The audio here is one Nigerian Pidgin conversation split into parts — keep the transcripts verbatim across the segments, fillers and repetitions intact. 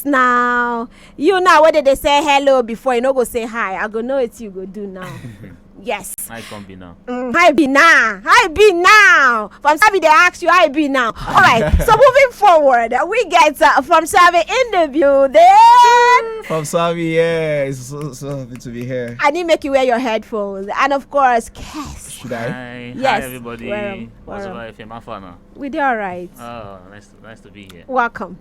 now. You now, whether they say hello before, you no go say hi. I go know what you go do now. Yes. I can't be now. Mm, hi be now. Hi be now. From Sabi, they ask you, hi be now. All right. So moving forward, we get uh, from Sabi in the building. From Sabi, yeah, it's so, so happy to be here. I didn't make you wear your headphones. And of course, Kes. Should I? Hi, Yes, hi everybody. Welcome, What's welcome. Up, F M Afana? We did all right. Oh, nice to, nice to be here. Welcome.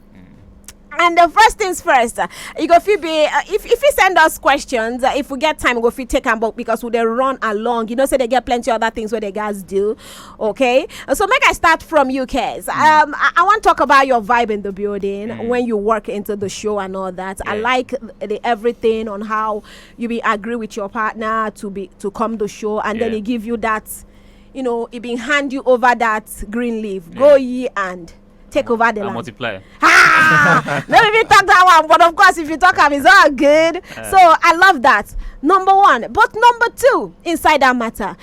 And the first things first, uh, you go fit be uh, if if you send us questions, uh, if we get time, we go fit take am, but because we dey run along, you know, say they get plenty other things where the guys do. Okay, uh, so make I start from you, Kes. Um, I, I want to talk about your vibe in the building when you work into the show and all that. I Yeah. Like the everything on how you be agree with your partner to be to come the show, and then Yeah. he give you that, you know, he been hand you over that green leaf. Go ye and take over the I land. Multiply. Ah, let me talk that one. But of course, if you talk am, it's all good. So I love that. Number one. But number two, inside that matter,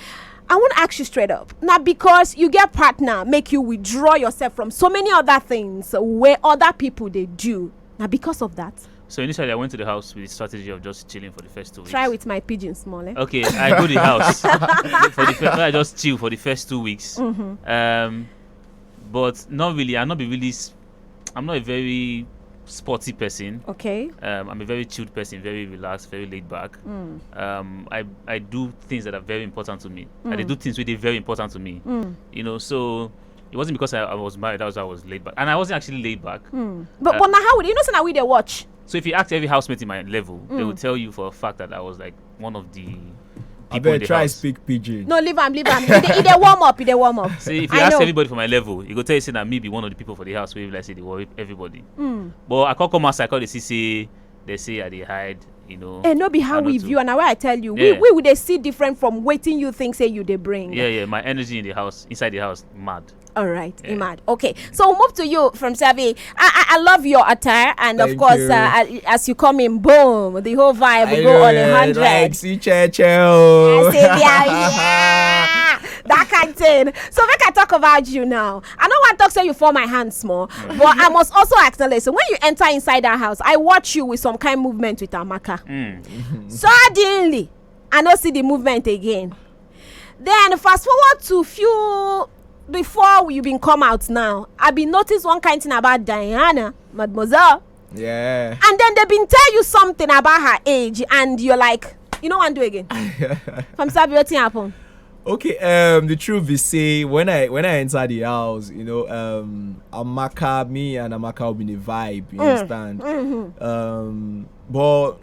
I want to ask you straight up. Now, because you get partner, make you withdraw yourself from so many other things where other people they do. Now, because of that, So initially, I went to the house with the strategy of just chilling for the first two weeks. Try with my pidgin small. Eh? Okay, I go the house for the first. I just chill for the first two weeks. Mm-hmm. Um, but not really. I'm not be really. s- I'm not a very sporty person. Okay. Um, I'm a very chilled person, very relaxed, very laid back. Mm. Um, I I do things that are very important to me. I dey Mm. do things wey dey very important to me. Mm. You know, so it wasn't because I, I was married that was why I was laid back, and I wasn't actually laid back. Mm. But Uh, but now how would you know? So now we they watch. So if you ask every housemate in my level, they Mm. will tell you for a fact that I was like one of the I people in better the try house. Speak pidgin. No, leave am, leave am. It dey- it dey warm up, it dey warm up. See, if you I ask know. Everybody from my level, you go tell you say that me be one of the people for the house where like say they worry everybody. Mm. But I can't come outside. I call the C C. They say I dey hide. You know. Eh, no be how I know we too. View and where I tell you, Yeah. we we would they see different from waiting you think say you they bring. Yeah, yeah. My energy in the house, inside the house, mad. All right, Yeah. Imad. Okay, so we'll move to you from Savi. I, I, I love your attire, and of Thank course, you. Uh, as you come in, boom, the whole vibe will I go know, on a eh, hundred. Like, see, che, che, oh. I say, yeah, yeah. That kind of thing. So make I talk about you now. I don't want to talk say you for my hands more, but I must also acknowledge. So when you enter inside that house, I watch you with some kind movement with Amaka. Mm. Suddenly, I don't see the movement again. Then fast forward to few before you been come out now. I been notice one kind thing about Diana, mademoiselle, Yeah. And then they been tell you something about her age, and you're like, you know what I'm doing again? From Sabi, what happen? Okay, um, the truth is say when I when I enter the house, you know, um, Amaka, me and Amaka will be in a vibe, you Mm, understand? Mm-hmm. Um, but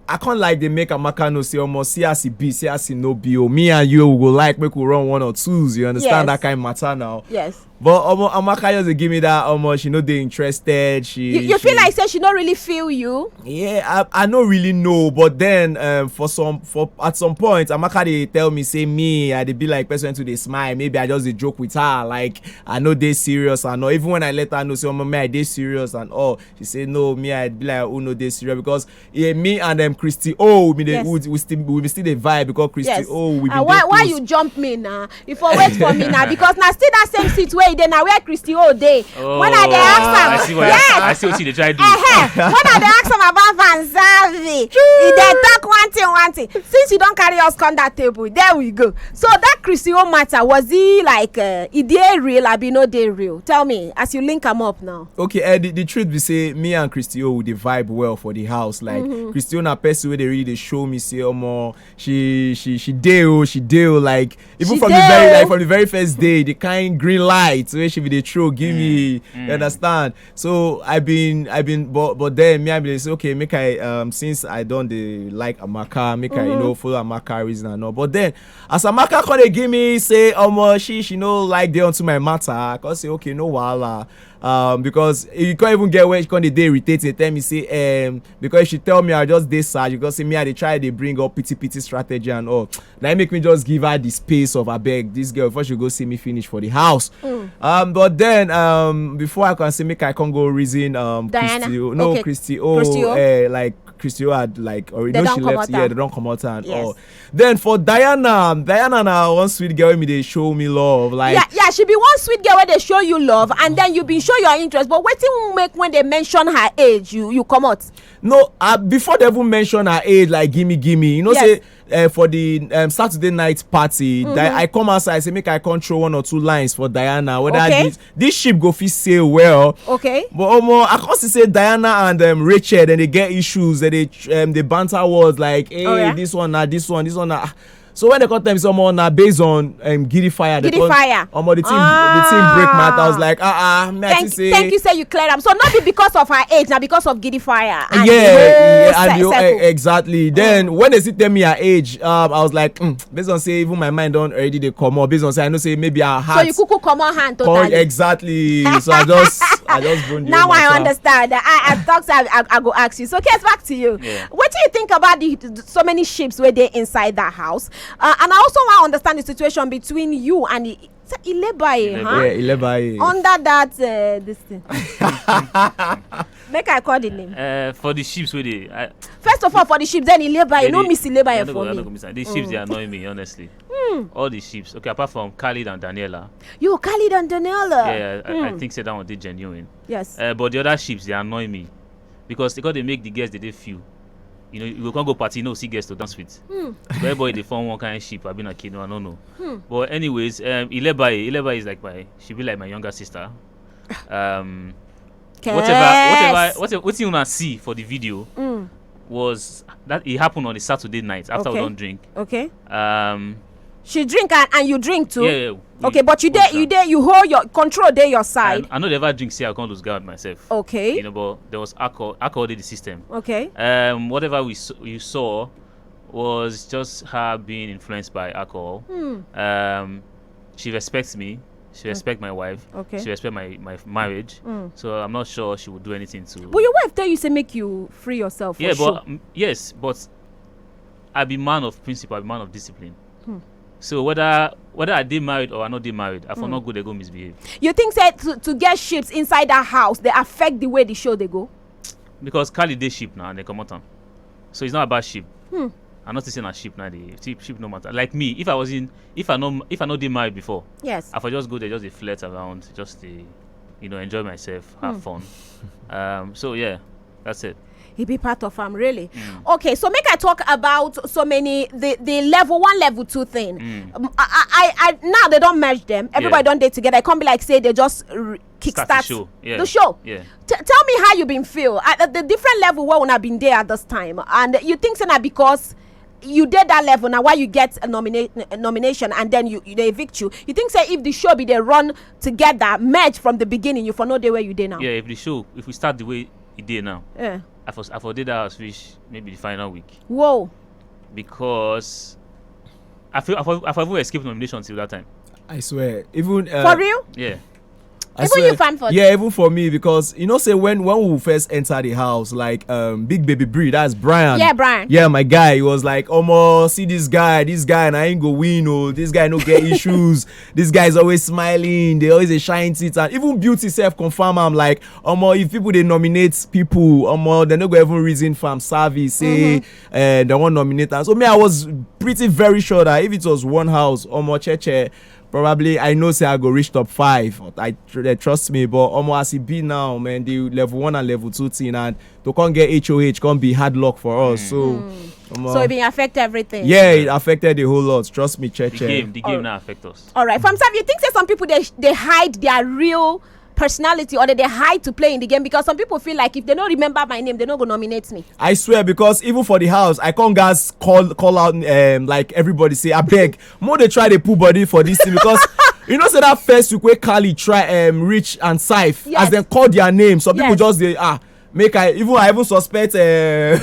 I can't like they make Amaka no say almost see as he be, see as he no be. Oh, me and you will go like make we run one or twos, you understand Yes. That kind of matter now. Yes. But um, Amaka just dey give me that almost she no dey interested. She You, you she, feel like say she don't really feel you. Yeah, I, I don't really know, but then um, for some for at some point, Amaka they tell me say me I dey be like person to dey smile. Maybe I just dey joke with her, like I know they serious and all. Even when I let her know say, "Oh, me I dey serious and all," she say, "No, me I be like who no dey serious," because yeah, me and um, Christy, oh, we dey Yes. we, we still we still dey vibe because Christy, Yes. oh, we Uh, be why dey why close. You jump me now? You for wait for me now because now still that same seat where you dey now where Christy oh dey. When I dey ask am, I see what yes. I see what you dey try do. Uh-huh. When I dey ask am about Van Zavi, he dey talk one thing, one thing. Since you don't carry us come that table, there we go. So that Christy oh matter, was he like uh, he dey real? I be no dey real. Tell me as you link am up now. Okay, eh, the, the truth be say me and Christy oh we dey vibe well for the house. Like Mm-hmm. Christy oh na person where they really dey show me say, "Oh, more she she she dey oh she dey oh," like even She from the dey very oh. Like from the very first day, the kind green light where she be the throw give me. Mm. You understand? So I been I been but but then me I be say, "Okay, make I um since I don't dey like Amaka, make I you Mm-hmm. know follow Amaka reason and all." But then as Amaka come dey give me say, "Oh, more she she no like dey onto my matter," I come say, "Okay, no wahala." Um, because you can't even get where she come dey dey irritate me, tell me say um because she tell me I just dey sad because say me I dey try dey bring up pity pity strategy and all. Now it make me just give her the space of, "I beg this girl before she go see me finish for the house." Mm. Um, but then um before I can say make I can go reason um Diana. Christy, oh, no Okay. Christy, oh, Christy, oh. Eh, like Christy, oh, had like already They know don't she come left, out yeah, am. They don't come out and Yes. all. Then for Diana, Diana na one sweet girl me they show me love like. Yeah, yeah, she be one sweet girl where they show you love, and then you been show your interest, but wetin make when they mention her age, you you comot? No, uh, before they even mention her age, like, gimme, gimme, you know, Yes. say, uh, for the um, Saturday night party, Di- I come outside, say make I control one or two lines for Diana, whether Okay. this this ship go fit sail well. Okay. But omo, I come see say Diana and um, Rachel, then they get issues, then they tr- um, they banter words like, hey, Oh, yeah? this one, na this one, this one, na. So when they come tell me some more, na based on um, Giddy Fire, they Giddy come, Fire. Omo, the team, the team break my heart. I was Ah. Like, ah, ah, man, I Thank, think say thank you. Say you cleared am. So not be because of her age, now because of Giddy Fire. And yeah, the whole yeah, and cir- you, circle. eh, exactly. Then when they see tell me her age, um, I was like, mm, based on say even my mind don't already they come up. Based on say I know say maybe her So heart. you kuku comot hand Call- totally. Exactly. So I just, I just bone the Now whole I matter. Understand. I, I talk. I, I, I go ask you. So, Kes, back to you. Yeah. What do you think about the, the so many ships where they inside that house? Uh, and I also want to understand the situation between you and the, is that Ilebaye, Ilebaye. Huh? Yeah, Ilebaye. Under that, uh, this thing. Make I call the name. Uh, for the ships, where they, I, First of all, for the ships, then Ilebaye. they- No they- miss Ilebaye I no for go- I no me. go miss am. The ships, they annoy me, honestly. All the ships, okay, apart from Khalid and Daniela. You, Khalid and Daniela. Yeah, I, I think say that one did genuine. Yes. Uh, but the other ships, they annoy me because they got to make the guests they dey few. You know, you can't go party, no see guests to dance with. So everybody they form one kind of ship. I've been a kid, no, I don't know. But anyways, um, Ilebaye, Ilebaye is like my, she be like my younger sister. Um, whatever, Kes. whatever, whatever, what you wanna see for the video was that it happened on a Saturday night after Okay. we don't drink. Okay. Um, She drink and, and you drink too. yeah, yeah, we- Okay, but you we dey drank. You dey you hold your control dey your I, side. I know they ever drink, see, I can't lose guard myself. Okay. You know, but there was alcohol, alcohol in the system. Okay. Um, whatever we s- you saw was just her being influenced by alcohol. Hmm. Um, she respects me. She respects my wife. Okay. She respects my, my marriage. Hmm. So I'm not sure she would do anything to. But your wife tell you say make you free yourself. For Yeah, sure. but um, yes, but I be man of principle. I be man of discipline. Hmm. So whether whether I dey married or I not dey married, I for Hmm. not go they go misbehave. You think say to, to get ships inside that house they affect the way the show they go? Because Khalid dey ship now and they come out am. So it's not about ship. Hmm. I'm not saying a ship now. The ship, ship no matter. Like me, if I was in, if I know, if I know they married before, Yes. I for just go there, just dey flirt around, just dey, you know, enjoy myself, have Hmm. fun. Um, so yeah, that's it. He be part of am, really. Okay, so make I talk about so many the the level one, level two thing. Mm. Um, I, I, I now they don't merge them. Everybody Yeah. Don't dey together. It can't be like say they just r- Start kickstart the show. Yeah. The show. Yeah. T- tell me how you been feel at, at the different level where una been there at this time, and you think say na because you did that level now why you get a, nomina- a nomination and then you, you they evict you. You think say if the show be they run together, merge from the beginning, you for no day where you dey now. Yeah. If the show, if we start the way it did now, Yeah. I for I for did that house reach maybe the final week Whoa. because I feel I for, I for even escape nomination till that time. I swear. Even uh, For real? Yeah. I Even swear. You fan for Yeah, even for me, because you know say when when we first enter the house, like um big baby Bree, that's Brian. Yeah, Brian. Yeah, my guy. He was like, "Omo, see this guy, this guy, and I ain't go win. Oh, this guy no get issues. This guy is always smiling. They always a shine teeth, and even Beauty self confirm. I'm like, omo, if people they nominate people, omo, they no go even reason for am savvy say uh, they won't nominate." And so me, I was pretty very sure that if it was one house, omo, Cheche, probably I know say I go reach top five. I tr- they trust me, but omo, as it be now, man, the level one and level two thing, and to come get H O H, come be hard luck for us. So, omo, So it been affect everything. Yeah, it affected the whole lot. Trust me, The Cheche. game, the game now affect us. All right. From some, you think say some people they they hide their real personality or they, they hide to play in the game because some people feel like if they don't remember my name, they not go nominate me. I swear, because even for the house, I can't guys call call out um, like everybody say, "I beg, more they try to pull body for this thing," because you know say that first week where Kali try um reach and Scythe Yes. as they call their name, some people Yes. just they ah make I even I even suspect uh,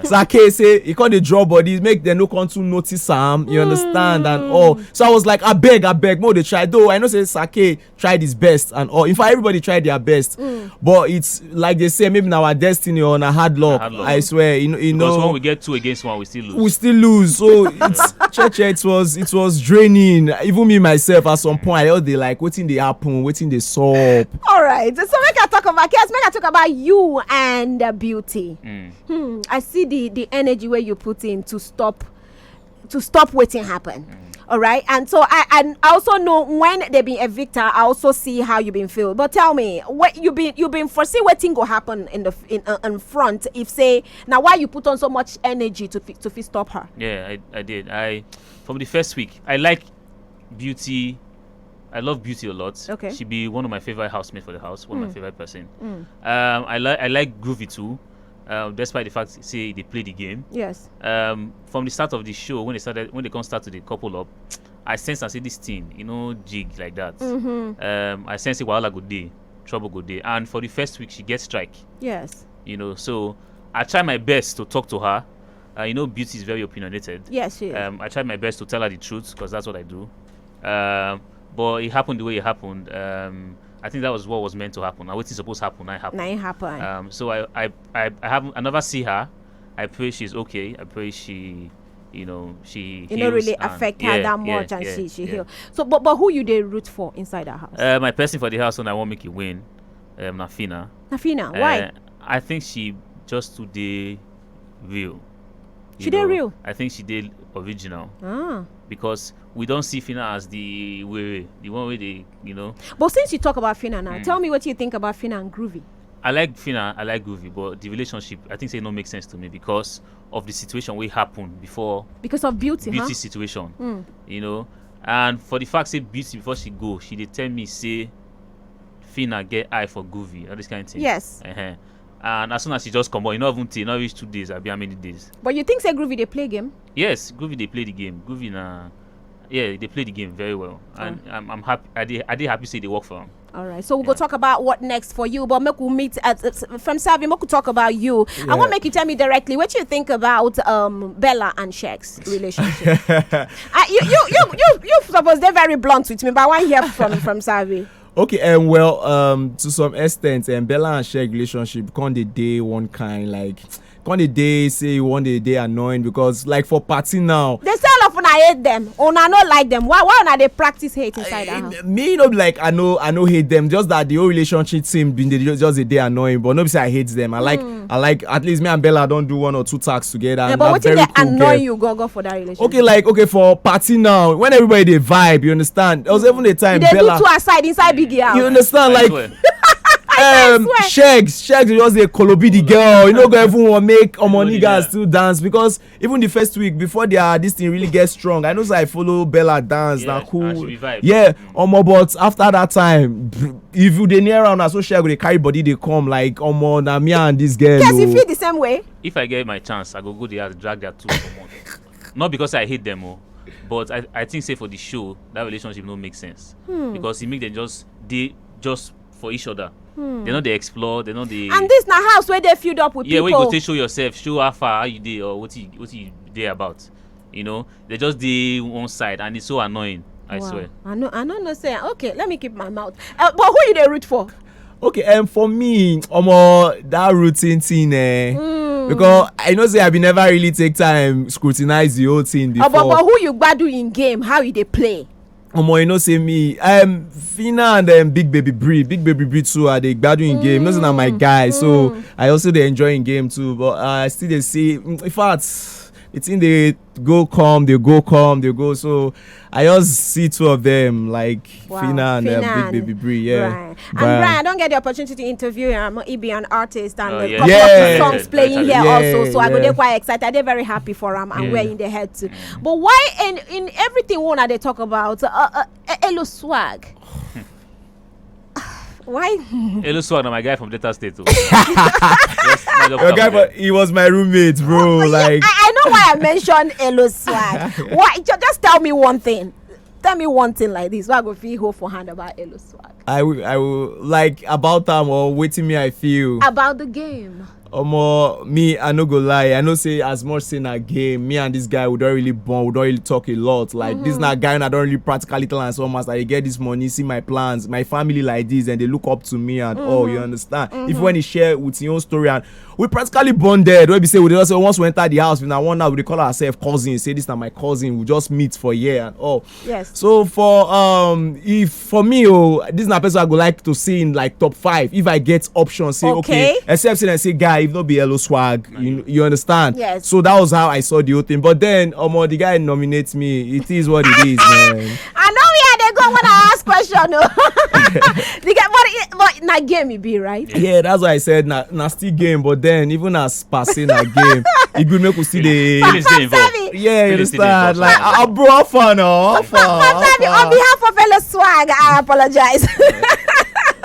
Sake say he called the draw bodies, make them no come to notice Sam, you understand, and all. So I was like, "I beg, I beg, more they try." Though I know say Sake tried his best and all. In fact, everybody tried their best. But it's like they say, maybe now our destiny or on a hard luck. Hard luck. I swear, you know, you Because know when we get two against one, we still lose. We still lose. So it's Cheche, it was it was draining. Even me myself at some point, I all they like waiting they happen, waiting they solve. All right. So make I talk about Kes. Make I talk about you and uh, Beauty. Mm. Hmm. I see the the energy where you put in to stop to stop waiting happen. All right, and so I, I also know when they been evict her, I also see how you been feel. But tell me, what you been you been foresee wetin go happen in the f- in uh, in front if say now why you put on so much energy to fi- to fit stop her? Yeah, I, I did. I from the first week, I like Beauty. I love Beauty a lot. Okay. She be one of my favorite housemates for the house, one of my favorite person. Um, I like I like Groovy too. Um, despite the fact say they play the game. Yes. Um, from the start of the show, when they started, when they come start to the couple up, I sense and say this thing, you know, jig like that. Um, I sense say wahala go dey, trouble go dey, and for the first week she gets strike. Yes. You know, so I try my best to talk to her. Uh, you know, Beauty is very opinionated. Yes, she is. Um, I tried my best to tell her the truth because that's what I do. Um, but it happened the way it happened. Um, I think that was what was meant to happen. And what is supposed to happen, I happen. Na it happen. Um, so I, I, I, I haven't, I never see her. I pray she's okay. I pray she, you know, she. You know, heals really and- affect her yeah, that yeah, much, and yeah, she she yeah. heal. So, but but who you they root for inside that house? Uh, my person for the house when I want make it win, um, Nafina. Nafina, why? Uh, I think she just too dey real. She dey real? I think she dey original Ah. because we don't see Fina as the way the one way they you know. But since you talk about Fina now, Mm. tell me what you think about Fina and Groovy. I like Fina, I like Groovy, but the relationship I think say no make sense to me because of the situation we happened before Because of Beauty, Beauty huh? situation. Mm. You know, and for the fact say Beauty before she go, she dey tell me say Fina get eye for Groovy, all this kind of thing. Yes. Uh-huh. And as soon as she just come out, you know, even till not reach two days, I'll be how many days. But you think say Groovy they play game? Yes, Groovy they play the game. Groovy na, yeah, they play the game very well, and I'm, I'm happy. I dey I dey happy say they work for him. All right. So we'll go talk about what next for you, but make we meet at uh, from Savi. Make we talk about you. I Yeah. want make you tell me directly what you think about um Bella and Shaq's relationship. uh, you you you you you suppose they're very blunt with me, but I want to hear from from Savi. Okay, um, well, um, to some extent, um, Bella and Shaq relationship can they day one kind like can they day say one day they annoying because like for party now. They sell off and I hate them. Una no like them. Why why una they practice hate inside that house? Me no be like I know I know hate them. Just that the whole relationship seem been they just, just a day annoying. But no be say I hate them. I like I like at least me and Bella don't do one or two talks together. Yeah, And but na what thing very they cool annoy girl. You go go for that relationship? Okay, like okay for party now when everybody they vibe, you understand? There was even a You time they Bella. Do two aside inside big house. You understand? I Like swear. um swear. Shaq Shaq just dey kolobi the girl. You know go everyone make omo Kolobi niggas the still dance because even the first week before their this thing really get strong, I know say I follow Bella dance Yeah, na and cool. she be vibe. Yeah, omo but after that time, if you dey near am na so Shaq go dey carry body dey come like omo na me and this girl. Yes, you Oh. Feel the same way. If I get my chance, I go go there drag their two for month. Not because I hate them, oh, but I, I think say for the show that relationship no make sense because it make them just they just for each other. They know they explore, they know they And this na house where they filled up with yeah, where you people. Go take show yourself, show how far how you dey or what you what you dey about. You know, they just dey one side and it's so annoying. I Wow. Swear. I know. I don't know. Say okay. Let me keep my mouth. Uh, but who you they root for? Okay, and for me, omo that routine thing, eh, because I know say I be never really take time scrutinize the whole thing before. Oh, but, but who you gbadu in game? How you they play? Omo, you know say me, um, Fina and um, Big Baby Bree, Big Baby Bree too. I dey gbadu in game. You know say na my guy, so I also dey enjoy in game too. But uh, I still dey see. Mm, in fact, the thing they go come, they go come, they go. So I just see two of them like Wow. Fina and Fina um, and- Big Baby Bree. Yeah. Right. And But- Brian, I don't get the opportunity to interview him. He be an artist and Oh, a yeah. couple Yeah, of songs yeah, playing yeah, here yeah, also. So I go yeah. They're quite excited. They're very happy for him and Yeah. Where in the head too. But why in in everything one they talk about uh, uh, Elo swag? Why? Elo Swag, na my guy from Delta State. Oh. Yes, my Your guy, but he was my roommate, bro. Like I, I know why I mentioned Elo swag. Why? Ju- Just tell me one thing. Tell me one thing like this. Why go feel hope for hand about Elo swag? I will, I will like about time or waiting me. I feel About the game. Omo, me, I no go lie. I know say as much say na game, me and this guy we don't really bond, we don't really talk a lot. Like this na guy, and I don't really practically tell and so much. I get this money, see my plans, my family like this, and they look up to me and all. You understand? If when he share with your own story and we practically bonded, wey be say we dey just say, once we enter the house, if na one hour, we dey call ourselves cousins, say, "This na my cousin, we just meet for here and all." Yes. So for, um if for me, oh, this na person I go like to see in, like, top five if I get option. Say, okay, Okay. Except say I say, "Guy, if no be Hello Swag," you, you understand? Yes. So that was how I saw the whole thing. But then, um, the guy nominates me. It is what it is, man. I know where they go when I ask question. No. The guy, but, it- but na game it be, right? Yeah, that's why I said na na still game. But then, even as passing a game, e good make we still dey. Feelings dey involved. Sabi. Yeah, you Feelings still dey understand. involved. Like, ah, bro, how far now? How far? How Sabi, on far? Behalf of Hello Swag, I apologize.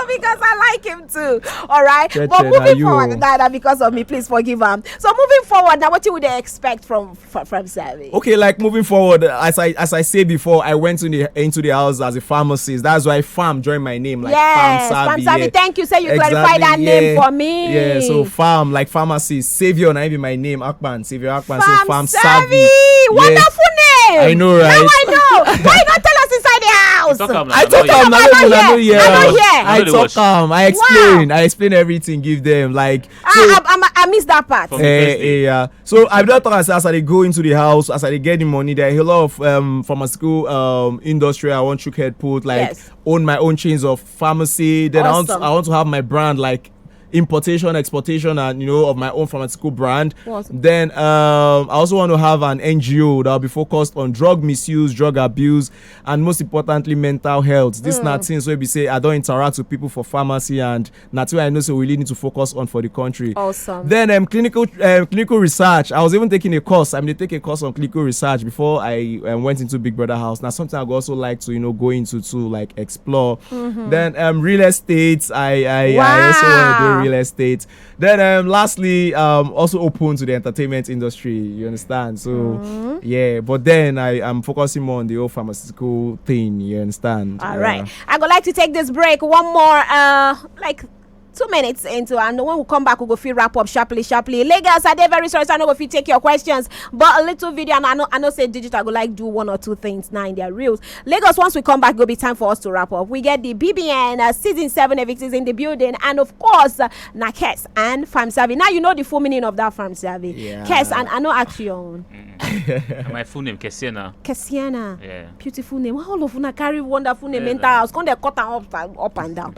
Because I like him too. All right. Che, But che, na moving you. Forward, that, that because of me, please forgive him. So moving forward, now what you would expect from from, from Sabi? Okay, like, moving forward, as I as I say before, I went in the, into the house as a pharmacist. That's why Farm joined my name. Like, Yes, Farm Farm Savvy. Savvy. Yeah. Thank you. Say you clarify Exactly, that name yeah. For me. Yeah, so Farm, like, pharmacist, Savior, na be my name, Akpan, Savior Akpan. So Farm Farm Savvy. Savvy. Yeah. Wonderful name. I know, right? Now I know. Why not tell us inside the house? Talk am now, I na talk lawyer. am, na Come no on, no yeah. yeah. I don't hear. I I know they talk watch. am. I Wow. Explain. I explain everything. Give them, like. I, I, I, I missed that part. From the Eh, first day. eh, yeah. So I be don talk am say, as I dey go into the house, as I dey get the money, there are a lot of, um, pharmaceutical, um, industry I want to head put, like, Yes. own my own chains of pharmacy. Then I want to, Awesome. I want to have my brand, like, importation, exportation, and, you know, of my own pharmaceutical brand. Awesome. Then, um, I also want to have an N G O that will be focused on drug misuse, drug abuse, and most importantly, mental health. This na Mm. things wey be say I don interact with people for pharmacy, and na thing I know say we really need to focus on for the country. Awesome. Then, um, clinical um, clinical research. I was even taking a course. I mean, take a course on clinical research before I, um, went into Big Brother house. Now, something I would also like to, you know, go into to, like, explore. Mm-hmm. Then, um, real estate. I I, I also want to Wow. do real estate. Then, um, lastly, um, also open to the entertainment industry. You understand? So, Mm-hmm. yeah. But then I am focusing more on the whole pharmaceutical thing. You understand? All Yeah. Right. I would like to take this break. One more, uh, like, two minutes into, and when we come back, we go feel wrap up sharply, sharply. Lagos, I dey very sorry, so I no go fit take your questions. But a little video, and I know, I know say Digital go like do one or two things now in their reels. Lagos, once we come back, go be time for us to wrap up. We get the B B N, uh, season seven evictees in the building, and of course, uh, Nakes and Farm Savvy. Now you know the full meaning of that Farm Savvy. Yeah. Kes, and I know action. Mm-mm. My full name Kesiena. Kesiena. Yeah. Beautiful name. All of una carry wonderful name Yeah, enter na. House. Come dey cut am up, up and down.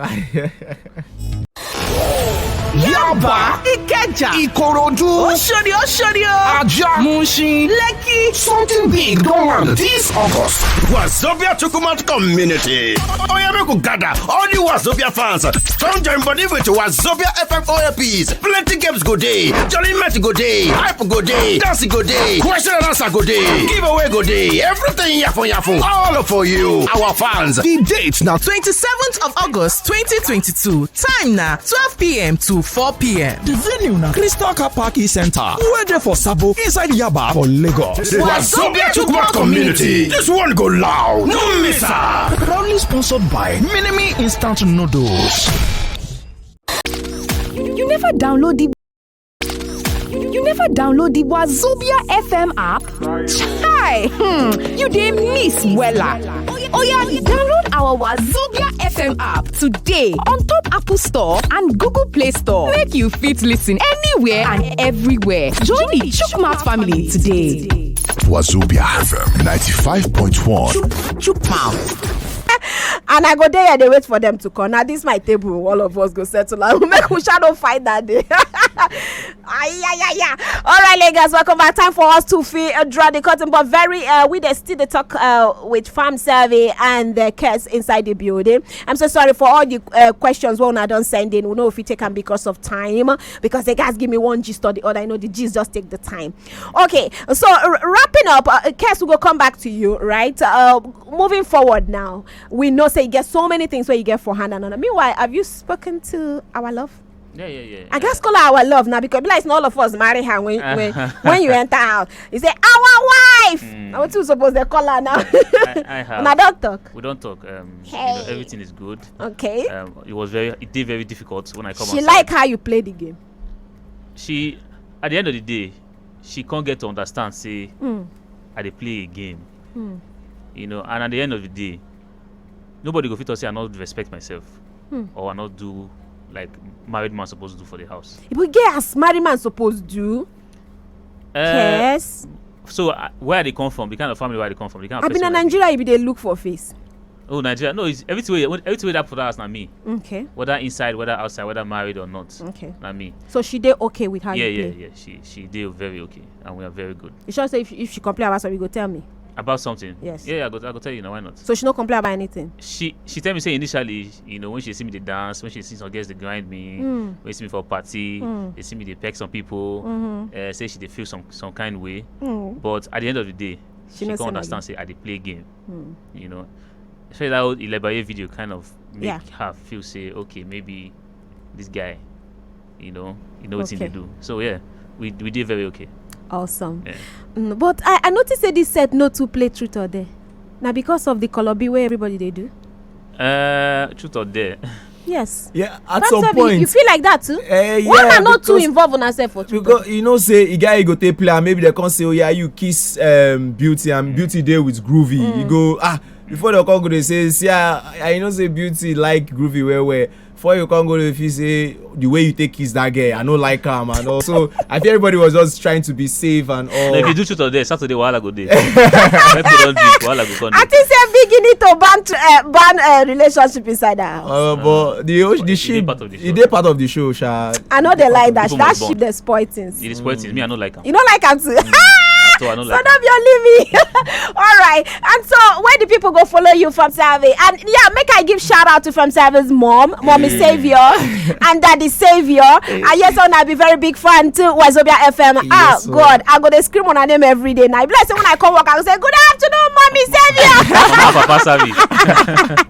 Yaba, Ikeja, Ikorodu, Oshodi, Oshodi, Aja, Mushin, Lekki. Something big don land this August. Wazobia Chukwumat community. Oya, make we gather. All the Wazobia fans, come join body with Wazobia F M O A Ps. Plenty games go dey, jolly match go dey, hype go dey, dance go dey, question and answer go dey, giveaway go dey. Everything yafun yafun, all for you, our fans. The date na twenty-seventh of August, twenty twenty-two. Time na twelve p.m. to four p.m. The venue na Crystal Car Park E Center, wey dey for Sabo, inside Yaba for Lagos. Wazobia Chukwumat community. This one go loud. No miss am. Proudly sponsored by Minimi Instant Noodles. You never download the You never download the Wazobia F M app? Chai! Hmm, you dey miss wella. Oya, download our Wazobia F M app today on top Apple Store and Google Play Store. Make you fit listen anywhere and everywhere. Join the Chukwumat family today. Wazobia F M ninety-five point one. And I go there, they wait for them to come. Now this my table, all of us go settle. I will make we shall not fight that day. Ay, ay, ay, ay. All right, Lagos, welcome back. Time for us to feel uh, draw the curtain, but very uh, we dey still dey talk uh, with Farm Survey and the cats inside the building. I'm so sorry for all the uh, questions when I don't send in. We know if you take them because of time, because the guys give me one gist or the other. I know the gist just take the time. Okay, so r- wrapping up, uh, Kes, we go come back to you, right? Uh, moving forward now, we know say you get so many things where you get for hand and on. Meanwhile, have you spoken to our love? Yeah, yeah, yeah. I guess call her our love now because be like all of us marry her when when, when you enter house. You say our wife. Mm. Now what you suppose they call her now? I, I have. Una don talk. We don't talk. Um, you know, Hey. Everything is good. Okay. Um, it was very, it did very difficult when I come She outside. Like how you play the game. She, at the end of the day, she can't get to understand. Say, Mm. I dey play a game. Mm. You know, and at the end of the day, nobody go fit to say I not respect myself Hmm. or I not do like married man supposed to do for the house. But get as married man suppose do. Uh, Yes. So uh, where they come from, the kind of family where they come from, the kind of I been person in like- Nigeria, you be dey look for face. Oh, Nigeria. No, it's everything way, everything way that put us na me. Okay. Whether inside, whether outside, whether married or not, Okay. na me. So she dey okay with how Yeah, you yeah, play. Yeah. She she did very okay, and we are very good. You sure say if, if she complain about something, you go tell me. About something. Yes. Yeah, I go I go tell you now. Why not? So she no complain about anything. She she tell me say initially, you know, when she see me the dance, when she see some girls they grind me, Mm. when she see me for party, Mm. they see me they peck some people, Mm-hmm. uh, say she they feel some some kind way. Mm. But at the end of the day, She she, no can't say na understand say I they play game. Mm. You know, especially that old Ilebaye video kind of make Yeah. her feel say, okay, maybe this guy, you know, you know what he Okay. they do. So yeah, we we did very okay. Awesome. Yeah. Mm, but I, I noticed say this set no too play truth or dare. Now because of the color B where everybody they do. Uh, truth or dare? Yes. Yeah, at That's some why point. You feel like that too. Eh, yeah, Why una not too because- involved on herself for truth? Because you know say a guy go take play and maybe they can't say, oh yeah, you kiss um, Beauty and Beauty there with Groovy. You go ah before they come go they say, see, I, I know say Beauty like Groovy well well. Before you come go, if you say the way you take kiss that girl, I no like him and also I think everybody was just trying to be safe and all. Now, if you do truth or dare, Saturday wahala go dey. When people don't drink, wahala go come. I think say big you need to ban uh, ban uh, relationship inside the house. Uh, but the ocean, the It dey ship, part of the show. It dey part of the show, sha. I know they like that. People That must ship bond. They spoil things. It is spoil things. Me, I no like him. You don't like him too. At all, I no So like don't be only me. All right. And so where the people go follow you from Savi? And yeah, make I give shout out to from Savi's mom, mommy Savior, and daddy Savior. And yes, I be very big fan too. Wazobia F M. Ah, Yes, sir. God, I go to scream on her name every day. Now, bless when I come work, I go say, good afternoon, mommy Savior. Mama, Papa Savi.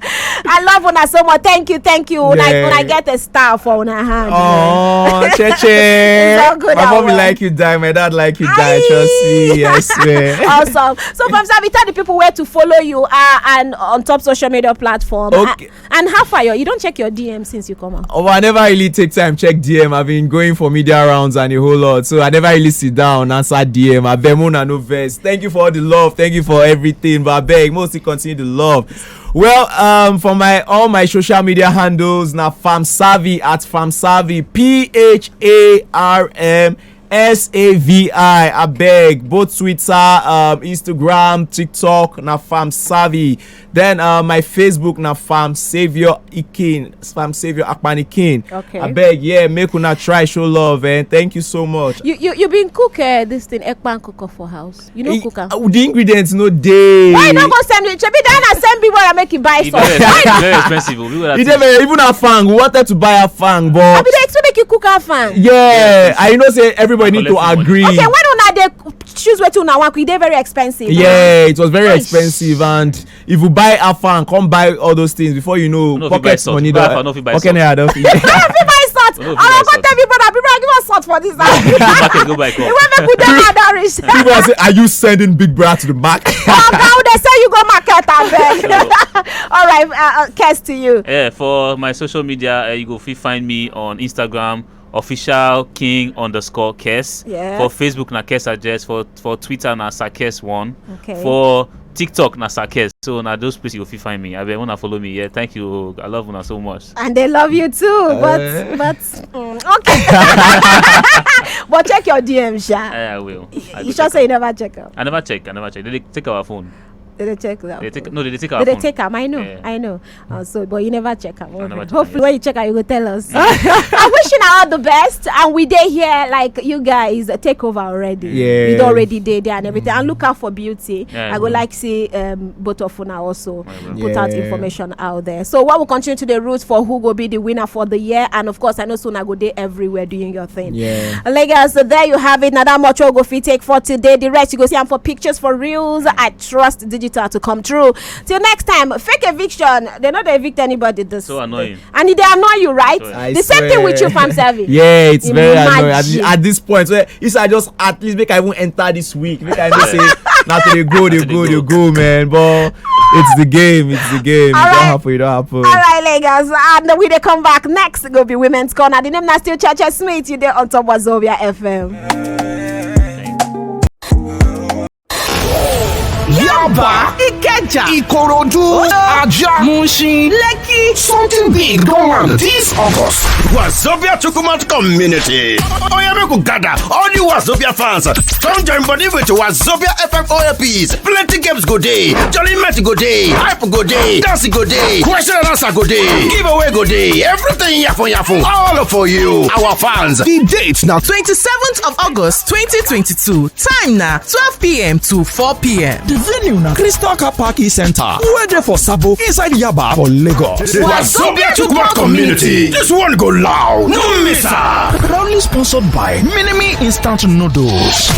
I love una so much. Thank you, thank you. When, I, when I Yeah. get a star for una hand. Oh, Cheche. It's all good, My I mommy will. like you die. My dad like you die. Aye. Trust me, I swear. Awesome. So, from Savi, tell the people where to follow you uh, and on top social media platform. Okay. Uh, and how far you? You don't check your D M since you come out. Oh, I never really take time check D M. I've been going for media rounds and a whole lot, so I never really sit down answer D M. I beg una no vex. Thank you for all the love. Thank you for everything. But I beg, mostly continue the love. Well, um, for my all my social media handles, na Farm Savvy at Farm Savvy, P H A R M S A V I. I beg both Twitter, um, Instagram, TikTok, na Farm Savvy. Then uh, my Facebook na Farm Savior Ikin, Farm Savior Akpanikin. Okay. I beg, yeah, make una try show love, and thank you so much. You you you been cook uh, this thing ekpan cook for house. You know Eh, cook am. Uh, the ingredients no dey. Why you no go send me? Shebi then I send people and make you buy It's some. very, it's very expensive. Oh. People that It dey very, even a fang. We wanted to buy a fang, I but be dey expect make you cook am fine. yeah, I know say everybody need to Collect money. agree. Okay, when una dey choose wetin una wan cook, e dey very expensive. Yeah, it was very Eish. Expensive, and if you buy a fang, come buy all those things before you know No fit buy pocket salt. money. Buy Don- a fang, no fit buy pocket salt. Money don finish. I fit buy salt. No fit I buy wan go salt. Tell me brother, people give us salt for this house. Market go buy cup. When make we dey mad and reach. People are say, are you sending Big Brother to the market? Oga, who dey sell you go market abeg. All right, uh, uh, curse to you. Yeah, for my social media, uh, you go fit find me on Instagram, official king underscore Kes. Yeah. For Facebook na Kes Address. For for Twitter na Sakes one. Okay. For TikTok na Sakes. So na those places you go fit find me. I beg una follow me. Yeah, thank you. I love una so much. And they love you too, but Eh. but mm, okay. But check your D M, sha. I, I will. I You go sure check say you am. never check am? I never check. I never check. They dey take our phone. They dey check that. They take no. They dey take They our dey phone. Take am. I know. Yeah. I know. Uh, so, but you never check am. I never Already. Check Hopefully, am. When you check am, you go tell us. I'm wishing her all the best, and we dey here like you guys take over already. Yeah. We don already dey there and everything. And look out for Beauty. Yeah, I go yeah. Like see um, both of una also Yeah, yeah. put out Yeah. Information out there. So, what will continue to the root for who go be the winner for the year, and of course, I know soon I go dey everywhere doing your thing. Yeah. Lagos, so there you have it. Now that much we go fit take for today. The rest you go see am for pictures for reels. I trust digital to come true. Till next time, fake eviction. They no dey evict anybody. This So annoying. And e dey annoy you, right? So I The same thing with you, swear. Farm Service. Yeah, it's very annoying. At, Imagine. At this point, so if I just at least make I even enter this week, make I know say now to dey go, they To dey go, they go. Go, man. But it's the game, it's the game. It All don't right. Happen, it don't happen. All right, Lagos. And we dey come back next. Go be Women's Corner. The name na still Church Smith. You dey on top of Zobia F M. Your Oba, Ikeja, Ikorodu, Aja, Mushin, Lekki. Something big don land this August. Wazobia Chukwumat community. Oya, make we gather all the Wazobia fans. Come join body with Wazobia F M O A Ps. Plenty games go dey. Jolly match go dey. Hype go dey. Dance go dey. Question and answer go dey. Giveaway go dey. Everything yafun yafun. All for you, our fans. The date na twenty-seventh of August twenty twenty-two. Time na twelve p m to four p m. The venue na Crystal Car Park E Center, wey dey for Sabo, inside Yaba for Lagos. Wazobia Chukwumat community. This one go loud. No miss am. Proudly sponsored by Minimi Instant Noodles.